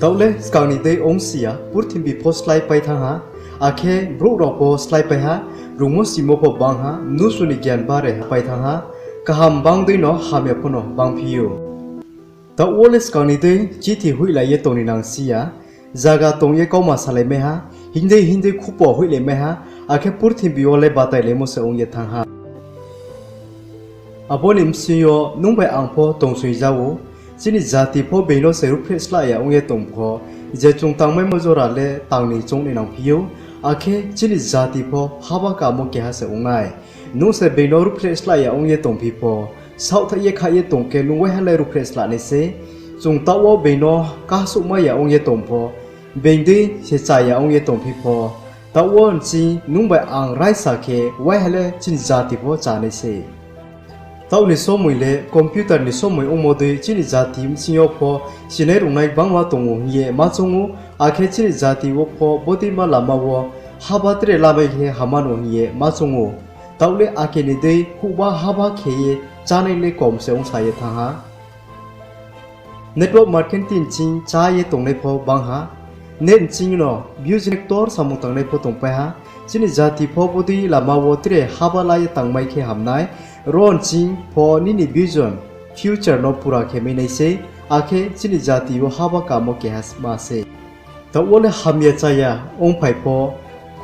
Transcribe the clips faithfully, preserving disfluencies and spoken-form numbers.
Taoh le skang ni dei ongsi ya, purthimbi pho sláipai thanng ha, akhe brouh rao pho sláipai ha, rungmo simo pho bang ha, mnusu ni gyan bare pai thanng ha, kaham bang dei no hamya pho no bangphi ou. Taoh wo le skang ni dei chithi hoihlai ye tong ni nangsi ya, zaga tong ye kauma salaimai ha, hingdei hingdei khupo hoihlaimai ha, akhe purthimbi yo le batailaimo se ong ye thanng ha. Abo ni bsing yo nung bai ang pho tongsoing ja ou, chini jati pho being no se ruhphreh slah ya ong ye tong pho, je chung tangmaimo jora le tang ni choung ni nangphi ou, akhe chini jati pho haba kamo keha se ong nai. Nung se being no ruhphreh slah ya ong ye tongphi pho, saohthaih ye khaih ye tong khe nung waiha le ruhphreh slah nai sei. Chung taoh wo being no kahsouhmai ya ong ye tong pho, being dei se cha ya ong ye tongphi pho, taoh wo nching nung bai ang raisa khe waiha le chini jati pho cha nai sei. Taoh ni somoi le computer ni somoi ongmo dei chini jati bsing yo pho sinai rungnai gbangma tong ou hing ye ma choung ou, akhe chini jati wo pho bodeima lama wo haba tre lamai khe hamma no hing ye ma choung ou. Taoh le ake ni dei huhba haba khe ye chánai le kom se ongsa ye thanng ha. Network marketing nching chá ye tongnai pho bang ha. Net nching no business ktor samung tangnai pho tongpai ha. Chini jati pho bodei lama wo tre haba la ye tangmai khe ham nai. Ro nching pho nini vision, future no pura khe mai nai sei. Akhe chini jati wo haba kamo keha ma sei. Taoh wo le hamya chaya ongphai pho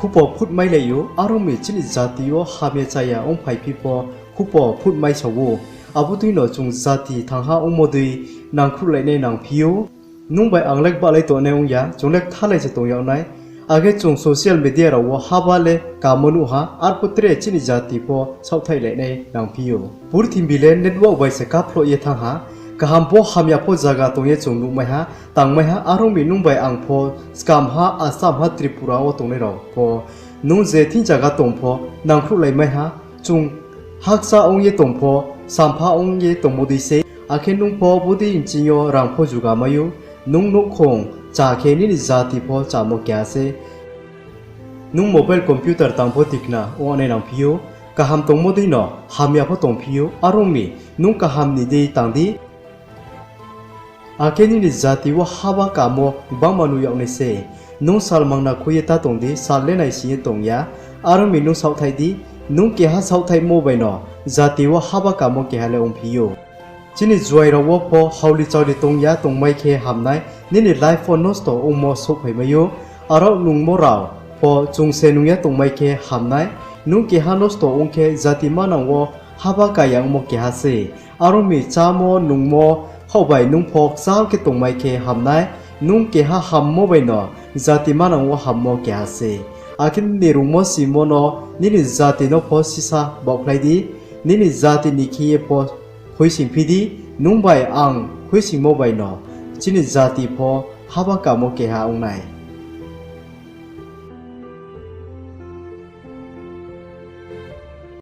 khupo phutmailai ou, are ong mi chini jati wo hamya chaya ongphaiphi pho khupo phutmaisao ou. Abo dei no chung jati thangha ongmo dei nangkhruhlainai nangphi ou. Nung bai ang le kbahlai tongnai ong ya, chung le kthalai se tong yag nai. Akhe chung social media rao wo haba le kamo nuh ha, arphuh tre chini jati pho saohthaihlainai nangphi ou. Purthimbi le network bai se kaphloh ye thanng ha, kaham pho hamya pho zaga tong ye chung nuhmai ha, tangmai ha, are ong mi nung bai ang pho, Skam ha, Assam ha, Tripura wo tongnai rao pho, nung je thing zaga tong pho, nangkhruhlaimai ha, chung hakcha ong ye tong pho, sampha ong ye tongmo dei sei, akhe nung pho bodei nching yo rang pho juga mai ou, nung nouhkhong cha khe nini jati pho chamo keha sei. Nung mobile computer tang pho tikna ong nai nangphi ou, kaham tongmo dei no hamya pho tongphi ou, are ong mi nung kaham ni dei tang di. Akhe nini jati wo haba kamo gbangma nuh yag nai sei. Nung sal mangna khui ye ta tong di, sal le naising ye tong ya. Are ong mi nung saohthaih di, nung keha saohthaihmo bai no jati wo haba kamo keha le ongphi ou. Chini juai rao wo pho haoli chaoli tong ya tongmai khe ham nai, nini life pho nosto ongmo souhphai mai ou. Aro nungmo rao pho chung se nung ya tongmai khe ham nai, nung keha nosto ong khe jati manang wo haba ka ya ongmo keha sei. Are ong mi chámo nungmo khaoh bai nung pho kchal khe tongmai khe ham nai, nung keha hammo bai no jati manang wo hammo keha sei. Akhe nini rungmo simo no nini jati no pho sisa baohkhlai di, nini jati ni khe ye pho hoihsingphi di, nung bai ang hoihsingmo bai no chini jati pho haba kamo keha ong nai.